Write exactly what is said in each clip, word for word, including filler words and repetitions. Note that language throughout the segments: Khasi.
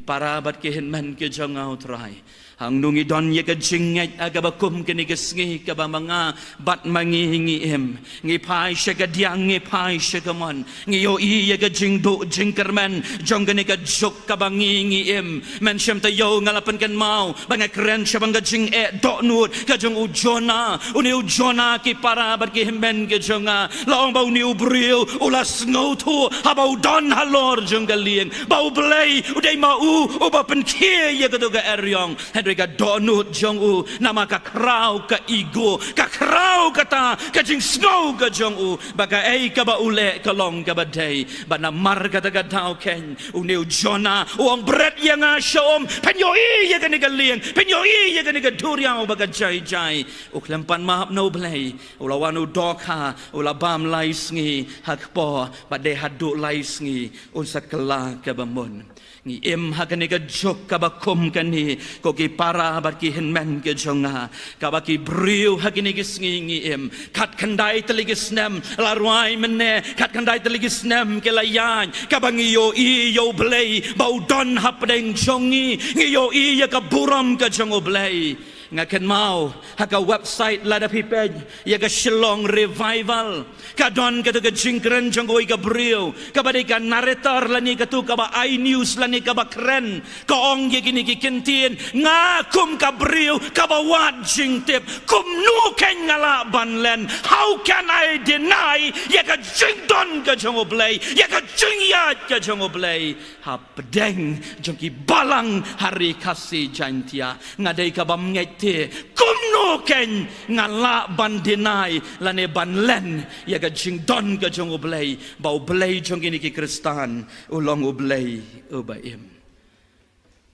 Para bad ki hynmen ki jong nga, U Trai, hangno ngi don ïa ka jingngeit ha kaba kum kane ka sngi kaba ma nga bad ma ngi ngi im. Ngi phai sha ka diang, ngi phai sha ka mon, ngi ïohi ïa ka jingduh jingkyrmen jong kane ka juk kaba ngi ngi im. Mynshem taïew nga la pynkynmaw ba nga kren shaphang ka jingeh dohnud ka jong u Jonah. Une u Jonah, ki para bad ki hynmen ki jong nga, la ong ba une u briew u la sngewthuh haba u don halor jong ka lieng ba U Blei u dei ma u uba pynkhie ïa kato ka eriong. Hynrei ka dohnud jong u, namar ka khraw ka ego, ka khraw kata ka jingsngew ka jong u ba kaei kaba u leh ka long kaba dei. Bad namar kata ka daw keiñ une u Jonah u ong, bret ïa nga sha um, pynïohi ïa kane ka lieng, pynïohi ïa kane ka duriaw ba ka jai jai. U khlem pan map na U Blei, u la wan u dohkha, u la bam lai sngi ha kpoh, bad dei haduh lai sngi un sa kylla kaba mut. Ngi im ha kane ka juk kaba kum kane, ko ki para bad ki hynmen ki jong nga, kaba ki briew ha kine ki sngi ngi im. Khatkhyndai tylli ki snem la rwai mynne, khatkhyndai tylli ki snem ki la ïaid, kaba ngi ïohi ïa U Blei ba u don hapdeng jong ngi, ngi ïohi ïa ka burom ka jong U Blei. Nga kynmaw ha ka website, lada phi peit ïa ka Shillong Revival, ka don kato ka jingkren jong kawei ka briew kaba dei ka narrator lane kato kaba ai news lane kaba kren. Ka ong ïa kine ki kyntien, nga kum ka briew kaba wad jingtip, kumno keiñ nga lah ban len? How can I deny ïa ka jingdon ka jong U Blei, ïa ka jingïaid ka jong U Blei hapdeng jong ki balang ha Ri Khasi Jaintia? Nga dei ka bym ngeit te, kumno keiñ nga lah ban deny lane ban len ïa ka jingdon ka jong U Blei, ba U Blei jong kine ki Khristan u long U Blei uba im.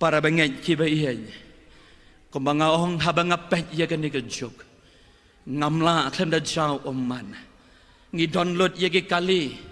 Para bangeit kiba ïeit, kumba nga ong, haba nga peit ïa kane ka juk, ngam lah khlem da jaw ummat. Ngi don lut ïa ki kali.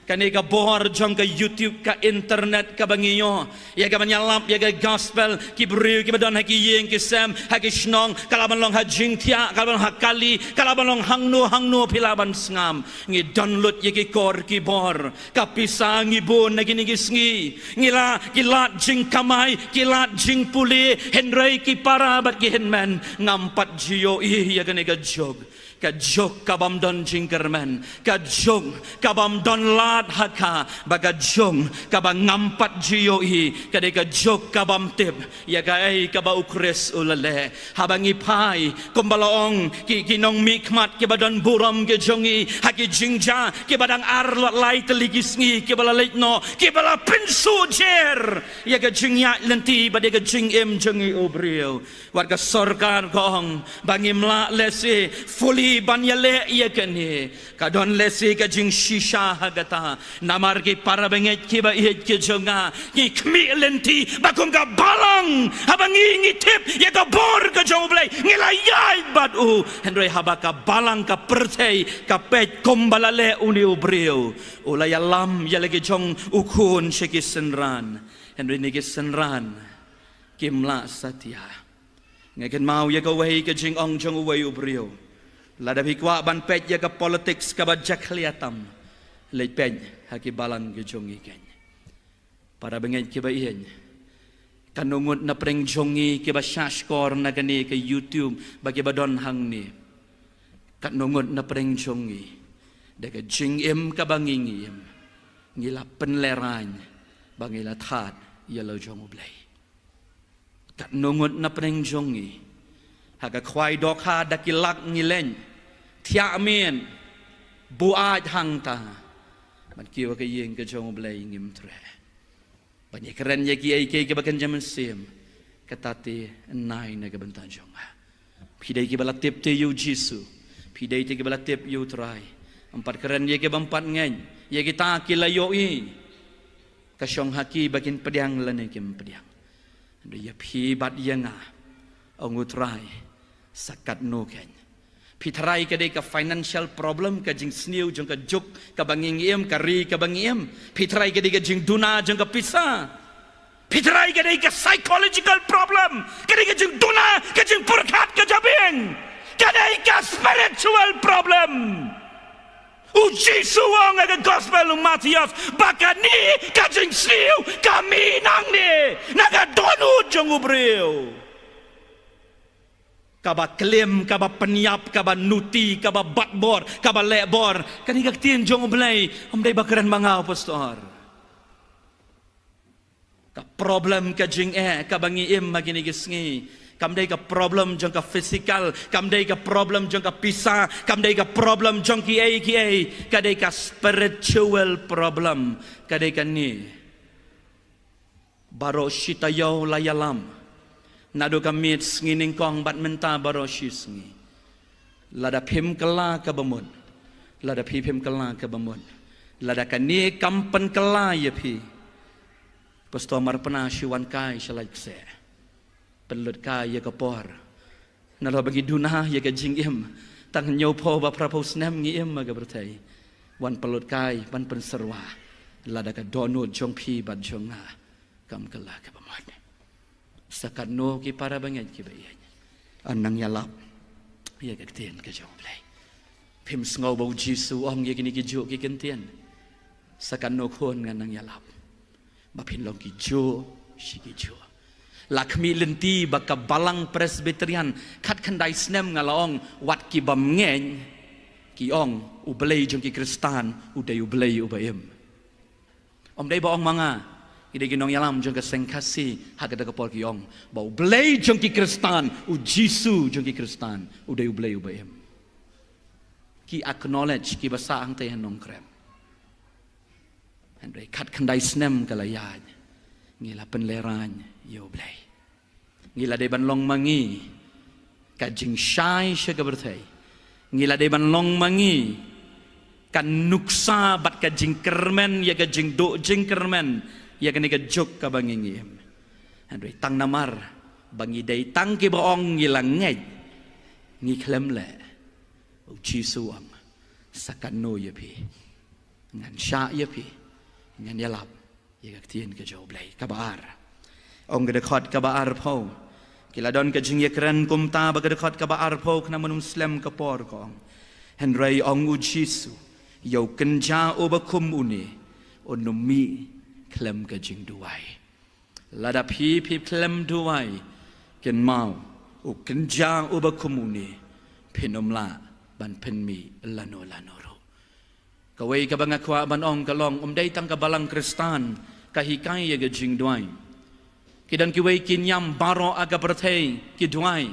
Kane ka bor jong ka YouTube, ka internet kaba ngi ïoh ïa kaban ïalap ïa ka gospel, ki briew kiba don ha ki ïing ki sem, ha ki shnong, ka lah ban long ha jingthiah, ka lah ban long ha kali, ka lah ban long hangno hangno phi lah ban sngap. Ngi don lut ïa ki kor ki bor. Ka pisa ngi bun na kine ki sngi. Ngi la, ki lad jingkamai, ki lad jingpule, hynrei ki para bad ki hynmen, ngam pat ju ïohi ïa kane ka juk. Ka juk ka bym don jingkyrmen, ka juk ka bym don lad ha ka, bad ka juk kaba ngam pat ju ïohi ka dei ka juk ka bym tip ïa kaei kaba U Khrist u la leh. Haba ngi phai, kumba la ong, ki, ki nongmihkhmat kiba don burom ki jong ngi ha ki jingjia, kiba dang ar lad lai tylli ki sngi kiba la leit noh, kiba la pynsuh jer ïa ka jingïaid lynti bad ïa ka jingim jong ngi u briew. Wat ka sorkar ka ong ba ngim lah lehse fully ban ïaleh ïa kane. Ka don lehse ka jingshisha ha kata. Namar ki para bangeit kiba ïeit ki jong nga, ngi khmih lynti ba kum ka balang, haba ngi, ngi tip ïa ka bor ka jong U Blei, ngi la ïaid bad u. Hynrei haba ka balang, ka pyrthei ka peit kumba la leh une u briew, u la ïalam ïa la ki jong u khun sha ki synran. Hynrei ne ki synran kim lah satia. Nga kynmaw ïa kawei ka jingong jong uwei u briew, lada phi kwah ban peit ïa ka politics kaba jakhlia tam, leit peit ha ki balang ki jong ngi keiñ. Para bangeit kiba ïeit, katno ngut na pdeng jong ngi kiba shahshkor na kane ka YouTube ba kiba don hangne? Katno ngut na pdeng jong ngi, da ka jingim kaba ngi, ngi im, ngi la pynlehraiñ ba ngi la thad ïa la jong U Blei? Katno ngut na pdeng jong ngi, ha ka khwai dohkha da ki lak ngi leit, thiah miet, buaid hangta, ban kiew ha ka ïing ka jong U Blei ngim treh. Ban ïakren ïa kiei kiei kiba kynja mynsiem, kata te nai na ka bynta jong nga. Phi dei kiba la tip te ïa U Jisu, phi dei te kiba la tip ïa U Trai. Ym pat kren ïa kiba ym pat ngeit, ïa kita ki la ïohi. Ka shong ha ki ba kin pdiang lane kim pdiang. Hynrei ïa phi bad ïa nga, ong U Trai, sa katno keiñ. Phi tharai ka dei ka financial problem, ka jingsniew jong ka juk kaba ngi, ngi im, ka ri kaba ngi im? Phi tharai ka dei ka jingduna jong ka pisa? Phi tharai ka dei ka psychological problem, ka dei ka jingduna, ka jingpyrkhat ka jabieng? Ka dei ka spiritual problem. U Jisu u ong ha ka gospel u Mathaios ba kane ka jingsniew ka mih nangne na ka dohnud jong u briew. Kaba klim, kaba pynïap, kaba nuti, kaba batbor, kaba lehbor. Kane ka ktien jong u Blei, ym dei ba kren ma nga u pastor. Ka problem ka jingeh kaba ngi im ha kine ki sngi, kam dei ka problem jong ka physical, kam dei ka problem jong ka pisa, kam dei ka problem jong kiei kiei, ka dei ka spiritual problem, ka dei kane. Baroh shi taïew la ïalam, naduh ka miet sngi nyngkong bad mynta baroh shi sngi. Lada phim kylla kaba mut, lada phi phim kylla kaba mut, lada kane kam pynkylla ïa phi, pastor Marpna, shu wan kai sha Laitkaseh. Pynlut kai ïa ka por. Nalor ba ngi duna ïa ka jingim, tang hynñiewphew ba phraphew snem ngi im ha ka pyrthei. Wan pynlut kai, wan pynsyrwa. Lada ka dohnud jong phi bad jong nga kam kylla kaba mut. Sa katno ki para bangeit kiba ïeit, yn nang ïalap ïa ka ktien ka jong u Blei. Phim sngew ba u Jisu u ong ïa kine ki juh ki kyntien? Sa katno khun ngan nang ïalap ba phin long ki juh shi ki juh. La khmih lynti ba ka Balang Presbyterian khatkhyndai snem nga la ong, wat ki bym ngeit, ki ong u Blei jong ki Khristan u dei u Blei uba im. Ym dei ba ong ma nga, ki dei ki nongïalam jong ka Seng Khasi ha kata ka por ki ong ba u Blei jong ki Khristan, u Jisu jong ki Khristan u dei u Blei uba im. Ki acknowledge, kiba sah hangtei ha Nongkrem. Hynrei khatkhyndai snem ka la ïaid, ngi la pynlehraiñ ïa u Blei. Ngi la dei ban long ma ngi ka jingshai sha ka pyrthei. Ngi la dei ban long ma ngi ka nuksa bad ka jingkyrmen ïa ka jingduh jingkyrmen ïa kane ka juk kaba ngi ngi im. Hynrei tang namar ba ngi dei tang kiba ong ngi la ngeit, ngi khlem leh. U Jisu u ong, sa katno ïa phi, ngan shah ïa phi, ngan ïalap ïa ka ktien ka jong u Blei. Kaba ar, ong ka dkhot kaba arphew. Ki la don ka jingïakren kumta ba ka dkhot kaba arphew khnang ban ym slem ka por, ka ong, hynrei ong u Jisu, ïa u kynja uba kum une un ym mih khlem ka jingduwai. Lada phi phi khlem duwai, kynmaw, u kynja uba kum une phin ym lah ban pynmih lano lano ruh. Kawei kaba nga kwah ban ong ka long, ym dei tang ka Balang Khristan ka hikai ïa ka jingduwai. Ki don kiwei ki niam baroh ha ka pyrthei ki duwai.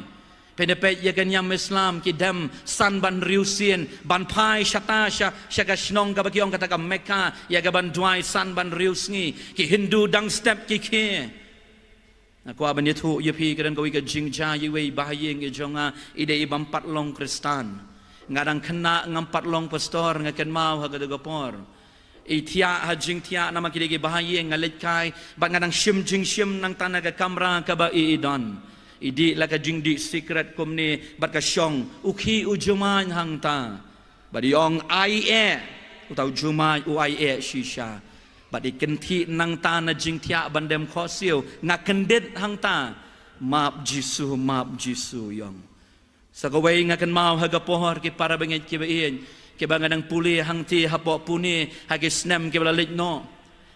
Pynpeit ïa ka niam Islam, ki dem san ban hynriew sien ban phai shata sha, sha ka shnong kaba ki ong kata ka Mecca, ïa ka ban duwai san ban hynriew sngi. Ki Hindu dang step ki khie. Nga kwah ban ïathuh ïa phi, ka don kawei ka jingjia ïa iwei i bahaïing i jong nga, i dei i bym pat long Khristan. Nga dang khynnah, ngam pat long pastor, nga kynmaw ha kata ka por. I thiah ha jingthiah namar ki dei ki bahaïing, nga leit kai bad nga dang shim jingshim nangta na ka kamra kaba i i don. I dih la ka jingdih sikret kumne bad ka shong, u khih u jumai hangta. Bad i ong, ai eh. Uta u jumai u ai eh shisha. Bad i kynthih nangta na jingthiah ban dem khohsiew, nga kyndit hangta. Map Jisu, map Jisu, i ong. Sa kawei, nga kynmaw ha ka por, ki para bangeit kiba ïeit, kiba nga dang pule hangtei hapoh Pune ha ki snem kiba la leit noh,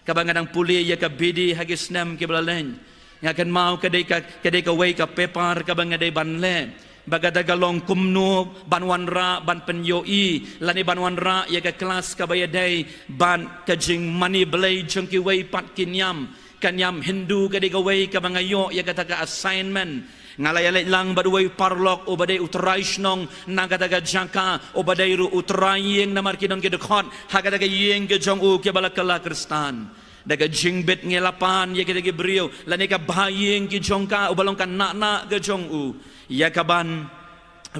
kaba nga dang pule ïa ka B.D. ha ki snem kiba la leit. Nga kynmaw ka dei ka, ka dei kawei ka paper kaba nga dei ban leh, ba ka da ka long kumno ban wanrah ban pynïohi lane ban wanrah ïa ka klas kaba ïadei bad ka jingmane Blei jong kiwei pat ki niam. Ka niam Hindu ka dei kawei kaba nga ïoh ïa kata ka assignment. Nga la ïaleit lang bad uwei u paralok uba dei u trai shnong na kata ka jaka, uba dei ruh u trai ïing, namar ki don ki dkhot ha kata ka ïing ka jong u kiba la kylla Khristan. Da ka jingbit ngi la pan ïa kita ki briew lane ka bahaïing ki jong ka, uba long ka nahnah ka jong u, ïa ka ban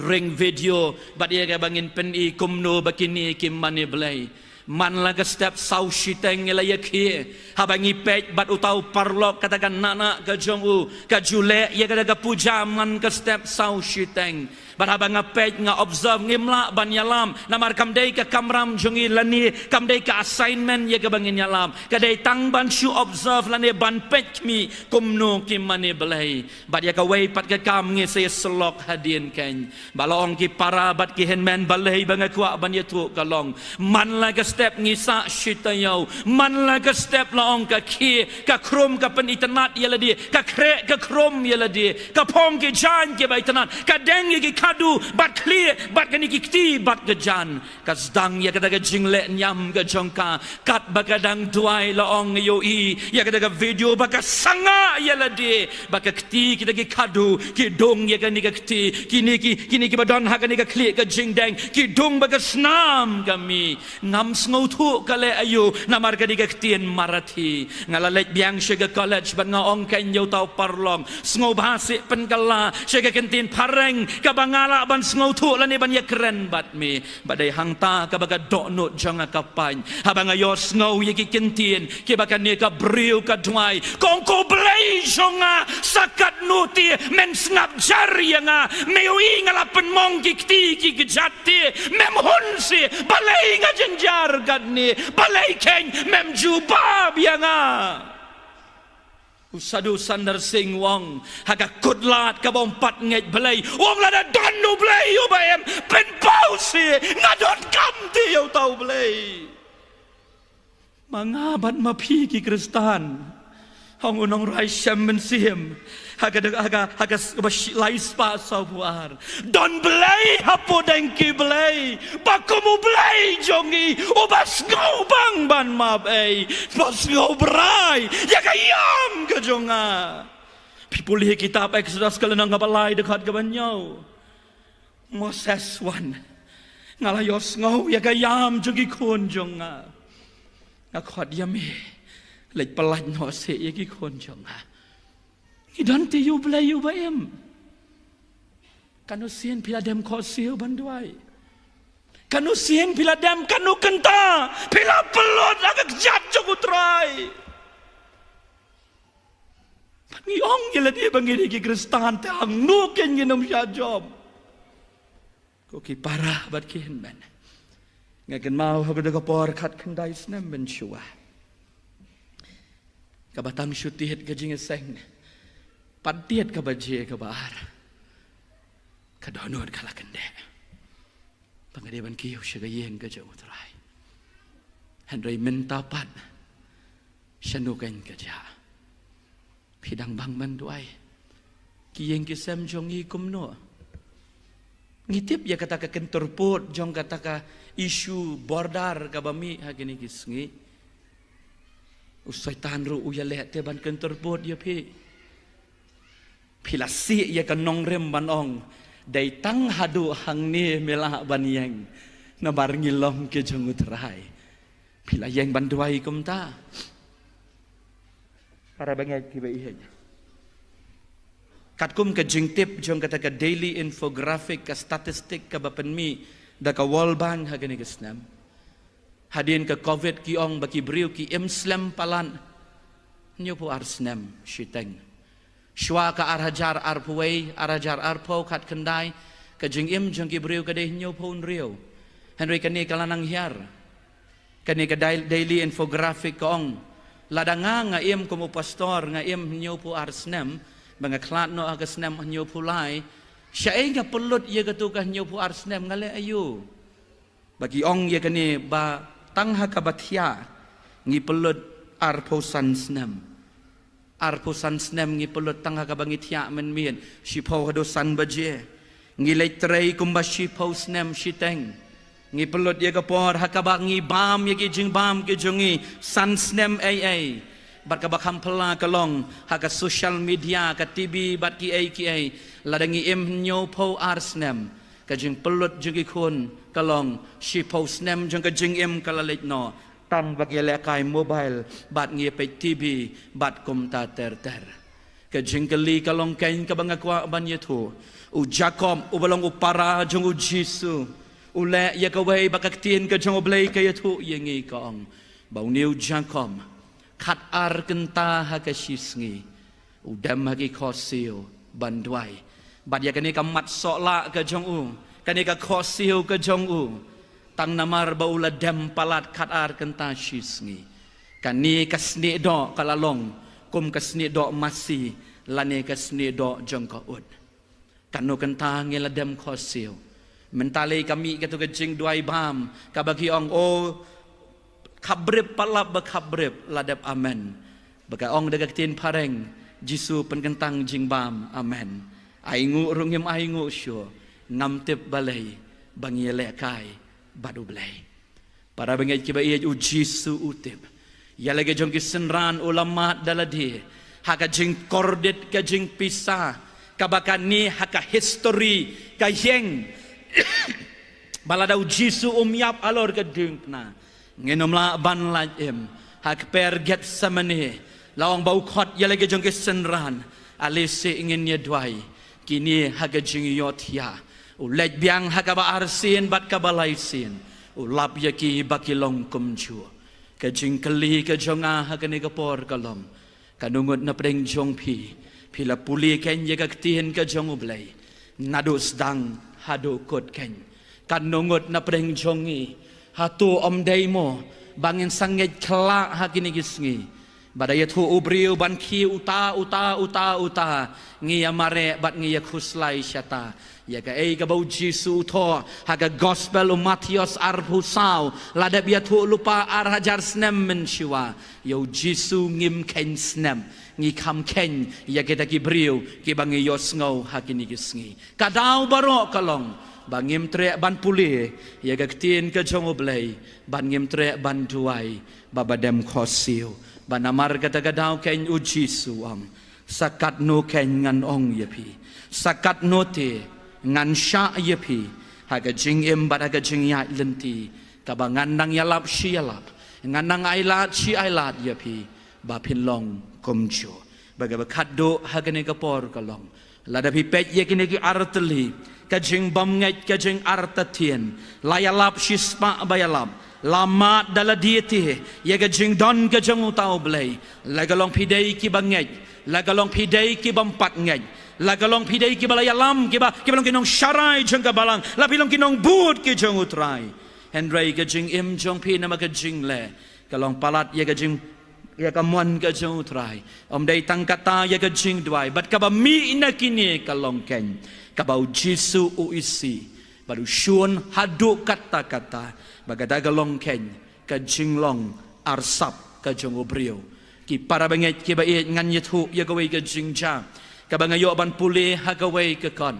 ring video bad ïa ka ba ngin pyni kumno ba kine ki mane Blei. Man la ka step saw shiteng ngi la ïakhih. Haba ngi peit bad uta u paralok, kata ka nahnah ka jong u ka ju leh ïa kata ka puja man ka step saw shiteng. Bad haba nga peit, nga observe, ngim lah ban ïalam, namar kam dei ka kamram jong ngi lane kam dei ka assignment ïa kaba ngin ïalam. Ka dei tang ban shu observe lane ban peit khmih kumno ki mane Blei. Bad ïa kawei pat ka kam ngi sa ïasyllok hadien keiñ. Ba la ong ki para bad ki hynmen, balei ba nga kwah ban ïathuh ka long, man la ka step ngi sah shi taïew, man la ka step, la ong, ka khie ka khrum ka pynitynnad ïa lade, ka khreh ka khrum ïa lade, ka phong ki jaiñ kiba itynnad, ka deng ïa ki khadduh bad khlieh bad kine ki kti bad ka jan. Ka sdang ïa kata ka jingleh niam ka jong ka, katba ka dang duwai, la ong, ïohi ïa kata ka video ba ka sangah ïa lade, ba ka kti, kita ki khadduh ki dung ïa kane ka kti, kine ki, kine kiba don ha kane ka khlieh ka jingdeng ki dung ba ka snam ka mih. Ngam sngewthuh ka leh aïu, namar kane ka ktien Marathi. Nga la leit biang sha ka college bad nga ong keiñ ïa uta u paralok, sngewbha seh pynkylla sha ka kyntien phareng kaba nga lah ban sngewthuh lane ban ïakren bad me. Bad dei hangta kaba ka dohnud jong nga ka pait, haba nga ïohsngew ïa ki kyntien kiba kane ka briew ka duwai, ka ong, ko Blei jong nga, sa katno te men sngap jar ïa nga? Me ïohi nga la pynmong ki kti ki kjat te, mem hun seh, balei nga jynjar katne? Balei keiñ mem jubab ïa nga? U Sadhu Sundar Singh u ong, ha ka kut lad kaba um pat ngeit Blei, u ong, lada don u Blei uba im, pynpaw seh, nga donkam te ïa uta u Blei. Ma nga bad ma phi ki Khristan, ong u nongrwai Shem Mynsiem, ha ka, ha ka, ha ka s-, ba shi-, lai spah saw phew ar. Don Blei hapoh deng ki blei, ba kum u Blei jong ngi, uba sngewbang ban map ei, ba sngewbrai ïa ka ïam ka jong nga. Phi pule ha kitab Exodus ka lynnong kaba lai, dkhot kaba hynñiew. Moses wan, nga la ïohsngew ïa ka ïam jong ki khun jong nga. Nga khot ïa me, leit pyllait noh seh ïa ki khun jong nga. Ngi don te ïa u Blei uba im. Katno sien phi la dem khohsiew ban duwai? Katno sien phi la dem, katno kynta phi la pynlut ha ka kjat jong u Trai? Ngi ong ïa lade ba ngi dei ki Khristan, te hangno keiñ ngin ym shah jop? Ko ki para bad ki hynmen, nga kynmaw ha kata ka por khatkhyndai snem mynshuwa, kaba tang shu tied ka jingïaseng, pat tied ka baje kaba ar, ka dohnud ka la kyndeh ba nga dei ban kiew sha ka ïing ka jong u Trai. Hynrei mynta pat, shano keiñ ka jia? Phi dang bang ban duwai? Ki ïing ki sem jong ngi kumno? Ngi tip ïa kata ka kyntur pud jong kata ka issue border kaba mih ha kine ki sngi. U Soitan ruh u ïaleh te ban kyntur pud ïa phi. Phi la sih ïa ka nongrim ban ong, dei tang haduh hangne me lah ban ïeng, namar ngi long ki jong u Trai. Phi la ïeng ban duwai kumta? Para bangeit kiba ïeit, katkum ka jingtip jong kata ka daily infographic, ka statistic kaba pynmih da ka World Bank ha kane ka snem, hadien ka Covid ki ong ba ki briew ki im slem palat hynñiewphew ar snem shiteng. Shuwa ka ar hajar arphew wei, ar hajar arphew khatkhyndai, ka jingim jong ki briew ka dei hynñiewphew hynriew. Hynrei kane ka la nang hiar. Kane ka dai-, daily infographic ka ong, lada nga, nga im kum u pastor, nga im hynñiewphew ar snem, ba nga khlad noh ha ka snem hynñiewphew lai, shaei nga pynlut ïa kato ka hynñiewphew ar snem, nga leh aïu? Ba ki ong ïa kane ba tang ha kaba thiah ngi pynlut arphew san snem. Arphew san snem ngi pynlut tang ha kaba ngi thiah mynmiet, shiphew haduh san baje. Ngi leit trei kumba shiphew snem shiteng. Ngi pynlut ïa ka por ha kaba ngi bam ïa ki jingbam ki jong ngi san snem ei ei. Bad kaba kham phylla ka long ha ka social media, ka T V bad kiei kiei. Lada ngi im hynñiewphew ar snem, ka jingpynlut jong ki khun ka long shiphew snem jong ka jingim ka la leit noh tang ba ngi lehkai mobile bad ngi peit T V bad kumta ter ter. Ka jingkylli ka long keiñ kaba nga kwah ban ïathuh. U Jakob, uba long u para jong u Jisu, u leh ïa kawei ba ka ktien ka jong U Blei ka ïathuh ïa ngi, ka ong ba une u Jakob khat ar kynta ha ka shisngi u dem ha ki khohsiew ban duwai. Bad ïa kane ka mat sohlah ka jong u, kane ka khohsiew ka jong u, tang namar ba u la dem palat khatar kynta shi sngi. Kane ka snieh doh ka la long kum ka snieh doh masi lane ka snieh doh jong ka ut. Katno kynta ngi la dem khohsiew. Mynta lei ka mih kato ka jingduwai bam, kaba ki ong, o, khapbrip, palat ba khapbrip, la dep amen. Ba ka ong da ka ktien phareng, Jisu pynkyntang jingbam, amen. Ai nguh ruh ngim ai nguh shuh, ngam tip balei ba ngi ïalehkai bad U Blei. Para bangeit kiba ïeit, U Jisu u tip ïa la ka jong ki synran, u la mad da lade ha ka jingkordit ka jingpisa kaba kane ha ka history ka ïeng. Ba lada U Jisu um ïap halor ka diengphna, ngin ym lah ban lait im. Ha kper Gethsemane, la ong ba u khot ïa la ka jong ki synran, ale seh ngin ïa duwai. Kine ha ka jingïohthiah, u leit biang ha kaba arsien bad kaba laisien, u lap ïa ki ba ki long kumjuh. Ka jingkylli ka jong nga ha kane ka por ka long, katno ngut na pdeng jong phi, phi la pule keiñ ïa ka ktien ka jong U Blei naduh sdang haduh kut keiñ? Katno ngut na pdeng jong ngi, hato ym dei mo ba ngin sa ngeit khlak ha kine ki sngi? Ba da ïathuh u briew ban khie uta, uta, uta, uta, ngi ïa mareh bad ngi ïa khuslai shata. Ïa kaei kaba U Jisu u thoh ha ka Gospel u Mathaios arphew saw, la dep ïathuh lypa ar hajar snem mynshuwa. Ïa U Jisu ngim kheiñ snep, ngi kham kheiñ ïa kita ki briew kiba ngi ïohsngew ha kine ki sngi. Ka daw baroh ka long ba ngim treh ban pule ïa ka ktien ka jong U Blei, bad ngim treh ban duwai ba ba dem khohsiew. Ba namar kata ka daw keiñ U Jisu u ong, sa katno keiñ ngan ong ïa phi, sa katno te ngan shah ïa phi ha ka jingim bad ha ka jingïaid lynti, kaba ngan nang ïalap shi ïalap, ngan nang ailad shi ailad ïa phi, ba phin long kumjuh. Ba kaba khatduh ha kane ka por ka long, lada phi peit ïa kine ki artylli, ka jingbymngeit, ka jingartatien, la ïalap shispah ba ïalap, la mad da lade te ïa ka jingdon ka jong uta U Blei. La ka long phi dei kiba ngeit, la ka long phi dei kibym pat ngeit, la ka long phi dei kiba la ïalam, kiba, kiba long ki nongsharai jong ka balang, la phi long ki nongbud ki jong U Trai. Hynrei ka jingim jong phi namar ka jingleh ka long palat ïa ka jing, ïa ka mon ka jong U Trai. Ym dei tang kata, ïa ka jingduwai. Bad kaba mih na kine ka long keiñ, kaba U Jisu u isih bad u shun haduh katta katta. Ba kata ka long keiñ ka jinglong arsap ka jong u briew. Ki para bangeit kiba ïeit, ngan ïathuh ïa kawei ka jingjia kaba nga ïoh ban pule ha kawei ka kot.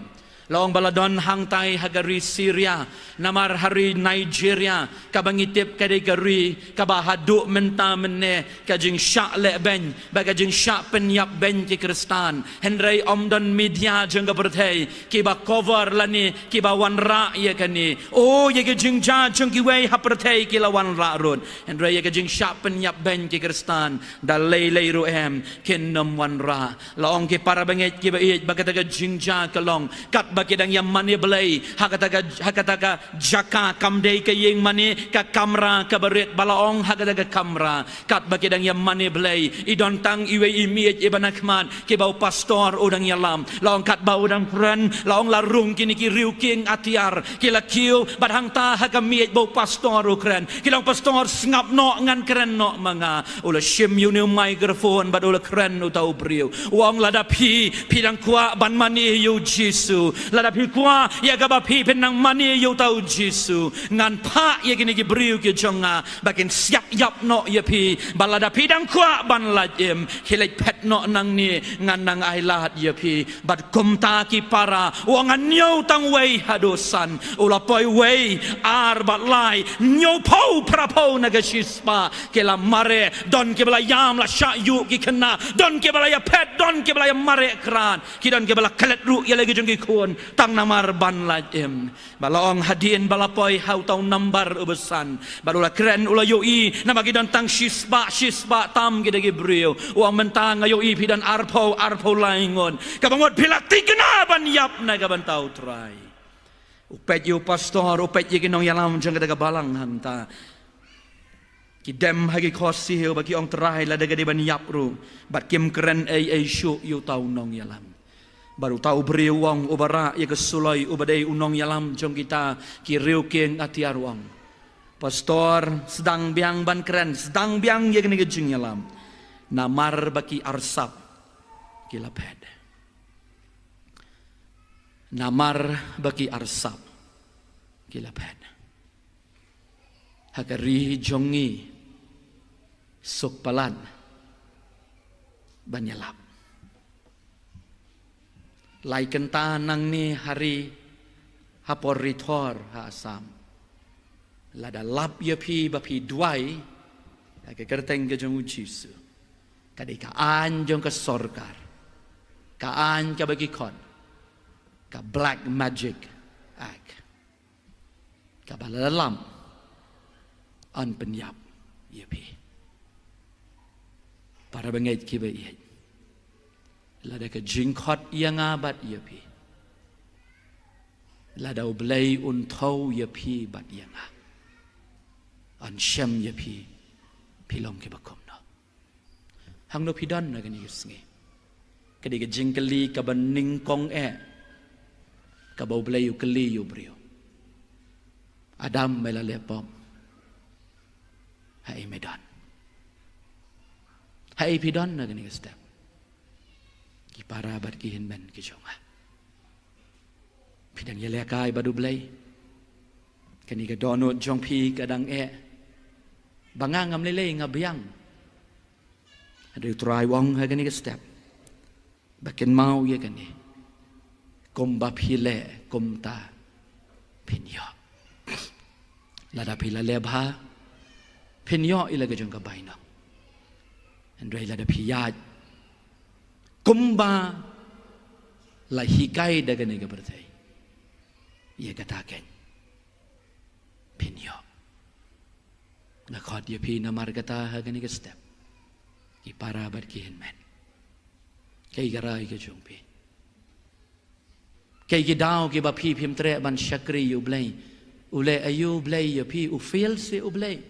La ong ba la don hangtai ha ka ri Syria, namar ha ri Nigeria, kaba ngi tip ka dei ka ri kaba haduh mynta mynne ka jingshah lehbeiñ bad ka jingshah pynïapbeiñ ki Khristan. Hynrei ym don media jong ka pyrthei kiba cover lane kiba wanrah ïa kane. O, ïa ka jingjia jong kiwei ha pyrthei ki la wanrah ruh, hynrei ïa ka jingshah pynïapbeiñ ki Khristan da lei lei ruh em kin ym wanrah. La ong ki para bangeit kiba ïeit ba kata ka jingjia ka long katba ki dang ïa mane Blei ha kata ka, ha kata ka jaka, kam dei ka ïing mane, ka kamra kaba rit, ba la ong ha kata ka kamra. Katba ki dang ïa mane Blei, i don tang iwei i miej iba na khmat, kiba u pastor u dang ïalam. La ong katba u dang kren, la ong la rung kine ki riew kieng atiar ki la kiew, bad hangta ha ka miej ba u pastor u kren, ki la ong, pastor, sngap noh, ngan kren noh ma nga. U la shim ïa une u microphone bad u la kren uta u briew. U ong, lada phi, phi dang kwah ban mane ïa U Jisu, lada phi kwah ïa kaba phi phin nang mane ïa uta U Jisu, ngan phah ïa kine ki briew ki jong nga ba kin siat ïap noh ïa phi. Bad lada phi dang kwah ban lait im, khie leit phet noh nangne, ngan nang ailad ïa phi. Bad kumta ki para, u ong, ngan ñiew tang wei haduh san. U la poi wei, ar bad lai, hynñiewphew, phraphew na ka shispah ki la mareh. Don kiba la ïam, la shah ïuh ki khynnah, don kiba la ïa phet, don kiba la ïa mareh krad, ki don kiba la klet ruh ïa la ki jong ki khun tang namar ban lait im. Ba la ong hadien ba la poi ha uta u nambar uba san, bad u la kren, u la ïohi namar ki don tang shispah, shispah tam kita ki briew. U ong, mynta nga ïohi phi don arphew, arphew lai ngut. Kaba mut phi la thikna ban ïap na ka bynta U Trai. U peit ïa u pastor, u peit ïa ki nongïalam jong kata ka balang hangta. Ki dem ha ki khohsiew bad ki ong, Trai, lada ka dei ban ïap ruh, bad kim kren ei ei shuh ïa uta u nongïalam. Bad uta u briew u ong, uba rah ïa ka suloi, uba dei u nongïalam jong kita ki riewkynthei atiar, u ong, Pastor, sdang biang ban kren, sdang biang ïa kane ka jingïalam. Namar ba ki arsap ki la phet. Namar ba ki arsap ki la phet. Ha ka ri jong ngi suk palat ban ïalap. Lai kynta nangne ha ri, ha por ri thor ha Assam. Lada lap ïa phi ba phi duwai ha ka kyrteng ka jong u Jisu, ka dei ka aiñ jong ka sorkar, ka aiñ kaba ki khot ka Black Magic Act, kaba lada lam yn pynïap ïa phi. Para bangeit kiba ïeit, lada ka jingkhot ïa nga bad ïa phi, lada U Blei un thew ïa phi bad ïa nga, yn shem ïa phi, phi long kiba kumno? Hangno phi don na kane ka sngi? Ka dei ka jingkylli kaba nyngkong eh kaba U Blei u kylli ïa u briew. Adam, me la leh pop, haei me don? Haei phi don na kane ka step? Ki para bad ki hynmen ki jong nga, phi dang ïalehkai bad U Blei? Kane ka dohnud jong phi ka dang eh ba nga ngam lei lei, nga biang. Hynrei U Trai u ong ha kane ka step ba kynmaw ïa kane, kumba phi leh kumta phin ïoh. Lada phi la leh bha, phin ïoh ïa la ka jong ka bainong. Hynrei lada phi ïaid kumba la hikai da kane ka pyrthei, ïa kata keiñ phin ïoh. Nga khot ïa phi namar kata ha kane ka step, ki para bad ki hynmen. Kaei ka rai ka jong phi? Kaei ki daw kiba phi phim treh ban shakri ïa U Blei? U leh aïu U Blei ïa phi? U fail seh U Blei?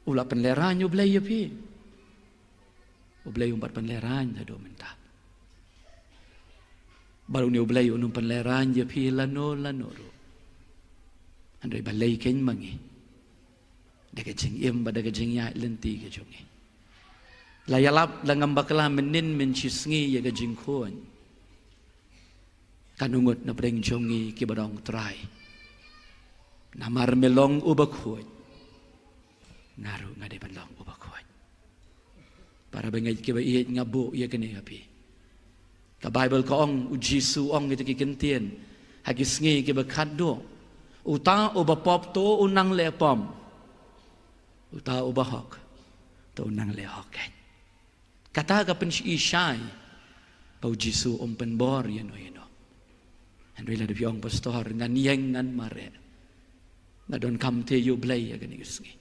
U la pynlehraiñ U Blei ïa phi? U Blei um pat pynlehraiñ haduh mynta. Bad une U Blei un ym pynlehraiñ ïa phi lano lano ruh. Hynrei balei keiñ ma ngi, da ka jingim bad da ka jingïaid lynti ka jong ngi, la ïalap la ngam bakla mynnin mynshisngi ïa ka jingkhuid, kan ngut na pdeng jong ngi kiba dang ong, Trai, namar me long uba khuid, nga ruh nga dei ban long uba khuid. Para bangeit kiba ïeit, nga buh ïa kane ha phi. Ka Baibl ka ong, U Jisu u ong ïa kita ki ktien ha ki sngi kiba khatduh, uta uba pop to un nang leh pop, uta uba hok to un nang leh hok. Kata ka pyni shai ba U Jisu um pynbor ïano ïano. Hynrei lada phi ong, Pastor, ngan ïeng ngan mareh, nga donkam te ïa U Blei ha kane ka sngi.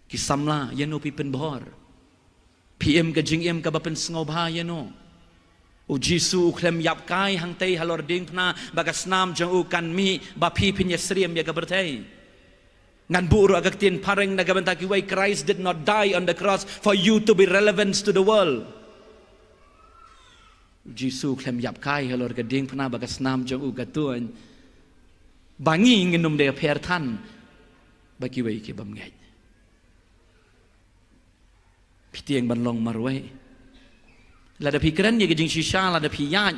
Ki samla, ïano phi pynbor? Phi im ka jingim kaba pynsngewbha ïano? U Jisu u khlem ïap kai hangtei halor diengphna ba ka snam jong u kan mih ba phi phin ïasyriem ïa ka pyrthei. Ngan buh ruh ha ka ktien phareng na ka bynta kiwei, Christ did not die on the cross for you to be relevant to the world. U Jisu u khlem ïap kai halor ka diengphna ba ka snam jong u ka tuid ba ngi ngin ym dei pher than bad kiwei ki bymngeit. Phi tieng ban long marwei. Lada phi kren ïa ka jingshisha, lada phi ïaid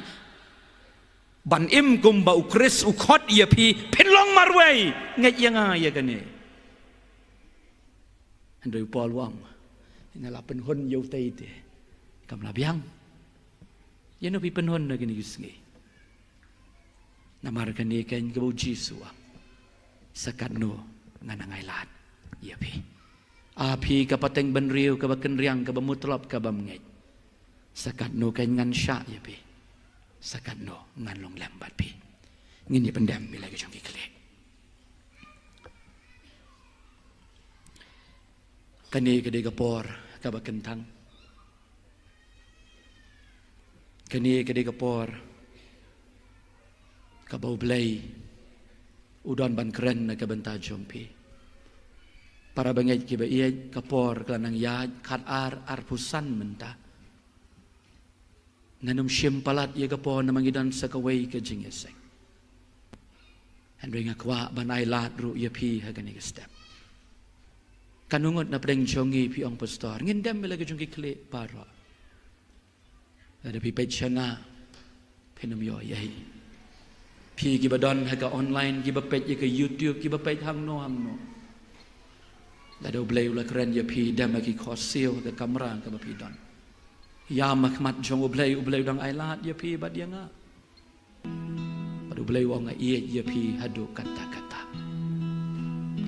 ban im kumba U Khrist u khot ïa phi, phin long marwei. Ngeit ïa nga ïa kane. Hynrei u Paul u ong, nga la pynhun ïa utei te kam la biang. Ïano phi pynhun na kine ki sngi? Namar kane keiñ kaba U Jisu u ong, sa katno ngan nang ailad ïa phi, A phi ka pateng bynriew kaba kynriang, kaba mutlop, ka bymngeit. Sa katno keiñ ngan shah ïa phi, sa katno ngan long lem bad phi. Ngin ïa pyndem ïa la ki jong ki khlieh. Kane ka dei ka por kaba kyntang. Kane ka dei ka por kaba U Blei u don ban kren na ka bynta jong phi. Para bangeit kiba ïeit, ka por ka la nang ïaid khatar arphew san mynta. Ngan ym shim palat ïa ka por namar ngi don sa kawei ka jingïaseng. Hynrei nga kwah ban ai lad ruh ïa phi ha kane ka step. Kan ngut na pdeng jong ngi phi ong pastor, ngin dem ïa la ka jong ki khlieh baroh. Lada phi peit sha nga, phin ym ïoh ei ei. Phi kiba don ha ka online, kiba peit ïa ka YouTube, kiba peit hangno hangno. Lada U Blei u la kren ïa phi, dem ha ki khohsiew ha ka kamra kaba phi don. Ïam ha khmat jong U Blei, U Blei u dang ai lad ïa phi bad ïa nga. Bad U Blei u ong nga ïeit ïa phi haduh katta katta.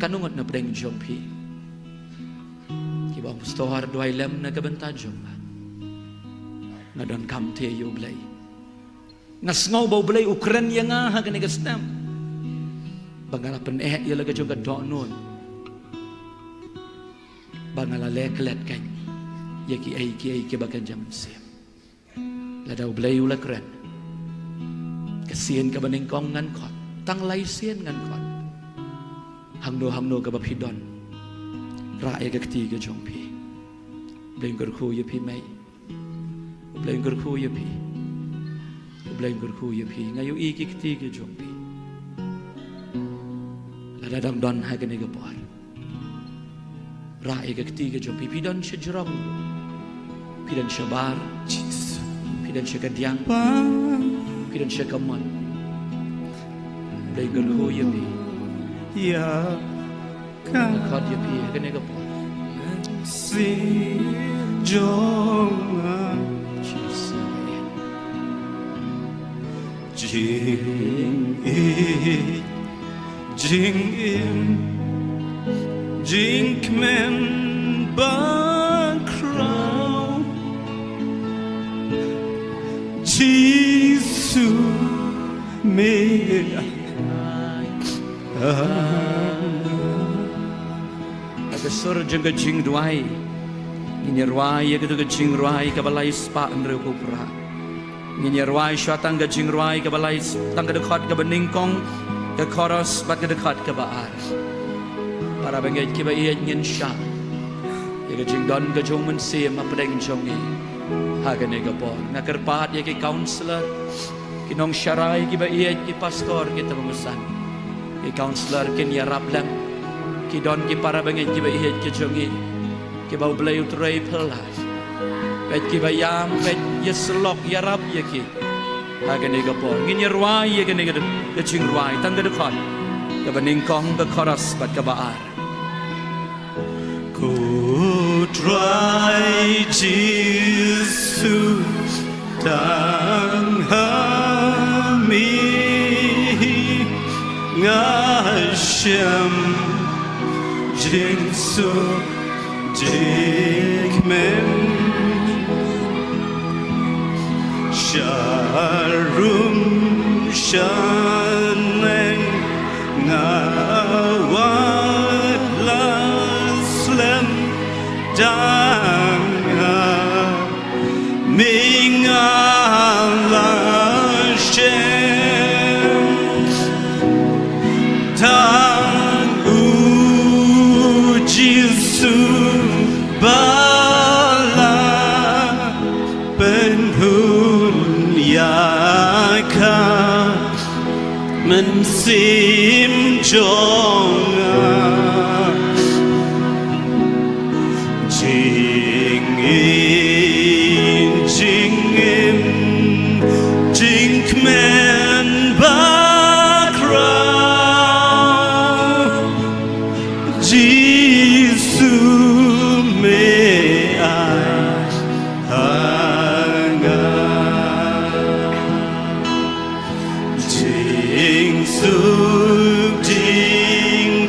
Kan ngut na pdeng jong phi kiba ong pastor, duwai lem na ka bynta jong nga. Nga donkam te ïa U Blei. Nga sngew ba U Blei u kren ïa nga ha kane ka step. Ba nga la pyneh ïa la ka jong ka dohnud. Ba nga la leh klet kan ïa kiei kiei kiba kynja mynsiem. Lada U Blei u la kren, ka sien kaba nyngkong ngan khot, tang lai sien ngan khot. Hangno hangno kaba phi don, rah ïa ka kti ka jong phi. U Blei un kyrkhu ïa phi mei. U Blei un kyrkhu ïa phi. U Blei un kyrkhu ïa phi. Nga ïohi ki kti ki jong phi. Lada dang don ha kane ka por, rah ïa ka kti ka jong phi. Phi don sha jrong, phi don shabar, phi don sha kadiang, phi don sha kamon. U Blei un kyrkhu ïa phi. Ïa ka khot ïa phi ha kane ka por. Si jong nga. Jingïeit, jingim, jingkmen bakhraw. Jisu me ai. Ha ka sur jong ka jingduwai, ngin ïa rwai ïa katu ka jingrwai kaba lai spah hynriewphew phra. Ngin ïa rwai shuwa tang ka jingrwai kaba lai s-, tang ka dkhot kaba nyngkong, ka chorus bad ka dkhot kaba ar. Para bangeit kiba ïeit, ngin shah ïa ka jingdon ka jong U Mynsiem hapdeng jong ngi ha kane ka por. Nga kyrpad ïa ki counselor, ki nongsharai kiba ïeit, ki pastor, ki tymmen basan. Ki counselor kin ïarap lem. Ki don ki para bangeit kiba ïeit ki jong ngi, kiba U Blei u trei phylla. Peit kiba ïam, peit ïasyllok, ïarap ïa ki ha kane ka por. Ngin ïa rwai ïa kane ka, ka jingrwai, tang ka dkhot kaba nyngkong, ka chorus bad kaba ar. Ko Trai Jisu, tang ha me hi nga shem jingsuk jingkmen. Sharum shaneng nga wat la slem, tang ha me nga la shem. Tang U Jisu ba la pynhun ïa ka mynsiem jong nga. Jingïeit, jingim, jingkmen bakhraw, Jisu me ai ha nga. Jingsuk jing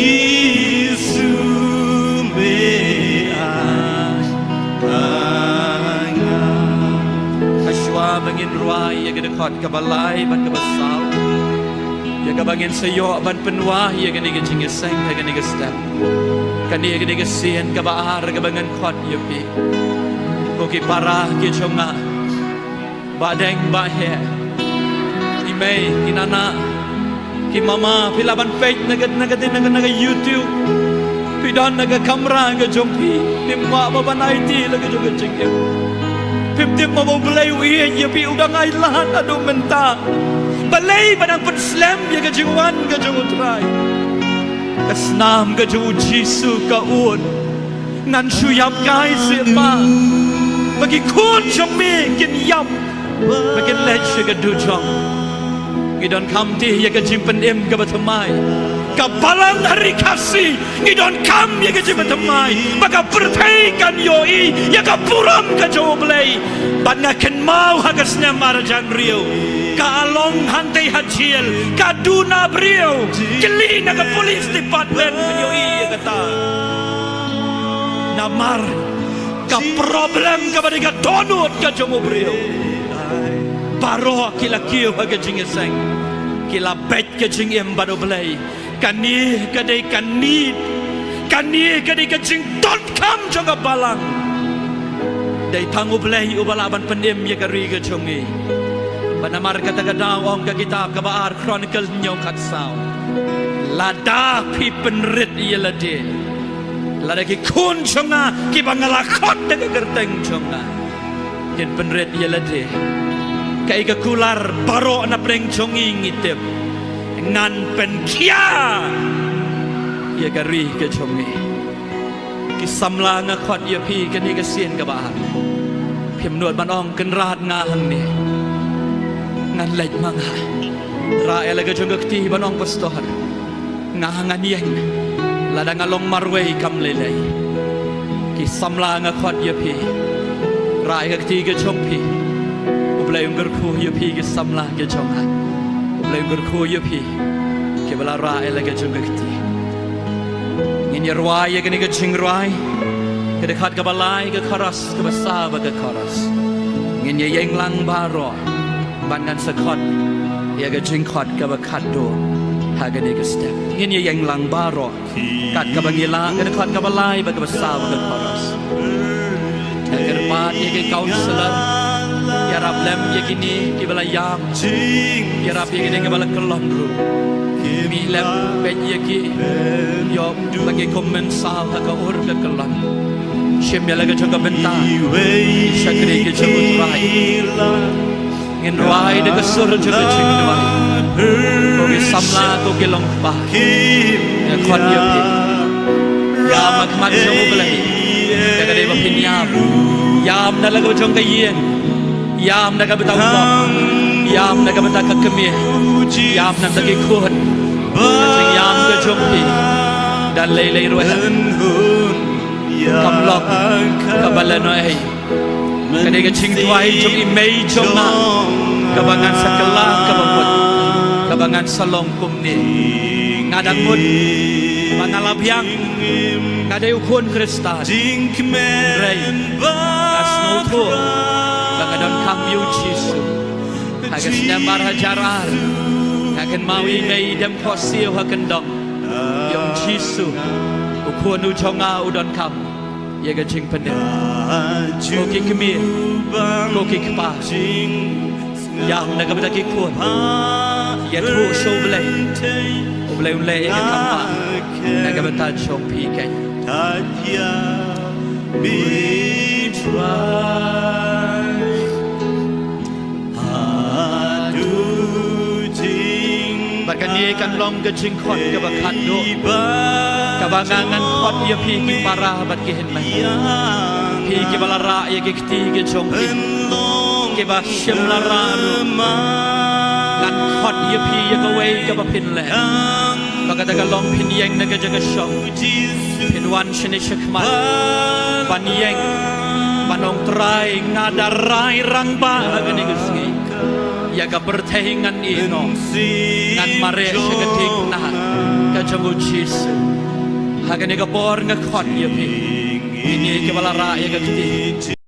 Jisu me ai ha nga. Hashwa ba ngin rwai ïa ka dkhot kaba lai bad kaba saw, ïa kaba ngin sa ïoh ban pynwai ïa kane ka jingïaseng ha kane ka step. Kane ka dei ka sien kaba ar kaba ngan khot ïa phi, ko ki para ki jong nga, ba deng ba heh, i mei i nana, ki mama, phi lah ban peit na ka, na ka, na ka, na ka YouTube. Phi don na ka kamra ka jong phi, phim kwah ba ban aiti la ka jong ka jingim. Phim tip ba U Blei u ïeit ïa phi, u dang ailad haduh mynta. Balei ba nang pynslem ïa ka jingwan ka jong U Trai? Ka snam ka jong U Jisu ka un. Ngan shu ïap kai seh pa, ba ki khun jong me kin ïap, ba kin leit sha ka dujok. Ngi donkam te ïa ka jingpynim kaba thymmai. Ka balang ha Ri Khasi, ngi donkam ïa ka jingpynthymmai ba ka pyrthei kan ïohi ïa ka burom ka jong U Blei. Bad nga kynmaw ha ka snem ar hajar hynriew, ka long hangtei ha jel, ka duna briew, kylli na ka police department, phin ïohi ïa kata. Namar ka problem kaba dei ka dohnud ka jong u briew. Baroh ki la kiew ha ka jingïaseng, ki la beit ka jingim bad U Blei. Kane ka dei ka need, kane ka dei ka jingdonkam jong ka balang. Dei tang U Blei uba lah ban pynim ïa ka ri ka jong ngi. Bad namar kata ka daw ong ka kitab kaba ar Chronicles hynñiew khatsaw, lada phi pynrit ïa lade, lada ki khun jong nga kiba nga la khot da ka kyrteng jong nga kin pynrit ïa lade, kaei ka kular baroh na pdeng jong ngi ngi tip, ngan pynkhia ïa ka ri ka jong ngi. Ki samla, nga khot ïa phi kane ka sien kaba ar. Phim nud ban ong, Kynrad, nga hangne, ngan leit ma nga. Rah ïa la ka jong ka kti ban ong, Pastor, nga ngan ïeng, lada nga long marwei kam lei lei. Ki samla, nga khot ïa phi, rah ïa ka kti ka jong phi. U Blei un kyrkhu ïa phi ki samla ki jong nga. U Blei un kyrkhu ïa phi kiba la rah ïa la ka jong ka kti. Ngin ïa rwai ïa kane ka jingrwai, ka dkhot kaba lai, ka chorus kaba saw bad ka chorus. Ngin ïa ïeng lang baroh bad ngan sa khot ïa ka jingkhot kaba khatduh ha kane ka step. Ngin ïa ïeng lang baroh kat kaba ngi lah, ka dkhot kaba lai bad kaba saw bad ka chorus. Nga kyrpad ïa ki counselor, ïarap lem ïa kine kiba la ïam, ïarap ïa kine kiba la kyllon ruh. Mih lem, peit ïa ki, ïoh ba ki kum mynsaw ha ka ur ka kyllon. Shim ïa la ka jong ka bynta, shakri ka jong U Trai. Ngin rwai da ka sur jong ka jingduwai. Ko ki samla, ko ki longkpa, nga khot ïa phi. Ïam ha khmat jong U Blei da ka dei ba phin ïam. Ïam na la ka jong ka ïing, ïam na ka bynta u lok, ïam na ka bynta ka kmie, ïam na ka bynta ki khun. Ka jingïam ka jong phi da lei lei ruh, kam long kaba lehnohei. Ka dei ka jingduwai jong i mei jong nga kaba ngan sa kylla kaba mut, kaba ngan sa long kumne. Nga dang mut ba nga la biang, nga dei u khun Khristan. Hynrei nga sngewthuh ba nga donkam ïa U Jisu. Ha ka snem ar hajar ar, nga kynmaw i mei i dem khohsiew ha kyndong. Ïa U Jisu, u khun u jong nga u donkam ïa ka jingpynim. Ko ki kmie, ko ki kpa, ïam na ka bynta ki khun. Ïathuh sha U Blei, U Blei un leh ïa ka kam bha na ka bynta jong phi keiñ. Bad kane kan long ka jingkhot kaba khatduh kaba nga ngan khot ïa phi ki para bad ki hynmen, phi kiba la rah ïa ki kti ki jong phi, kiba shym la rah ruh. Ngan khot ïa phi ïa kawei kaba phin leh, ba kata ka long phin ïeng na ka jaka shong, phin wan shane shakhmat ban ïeng, ban ong, Trai, nga da rai rangbah ha kane ka sngi. Ïa ka pyrthei ngan ïeh noh, ngan mareh sha ka diengphna, ka jong U Jisu. Ha kane ka por nga khot ïa phi, kine kiba la rah ïa ka kti.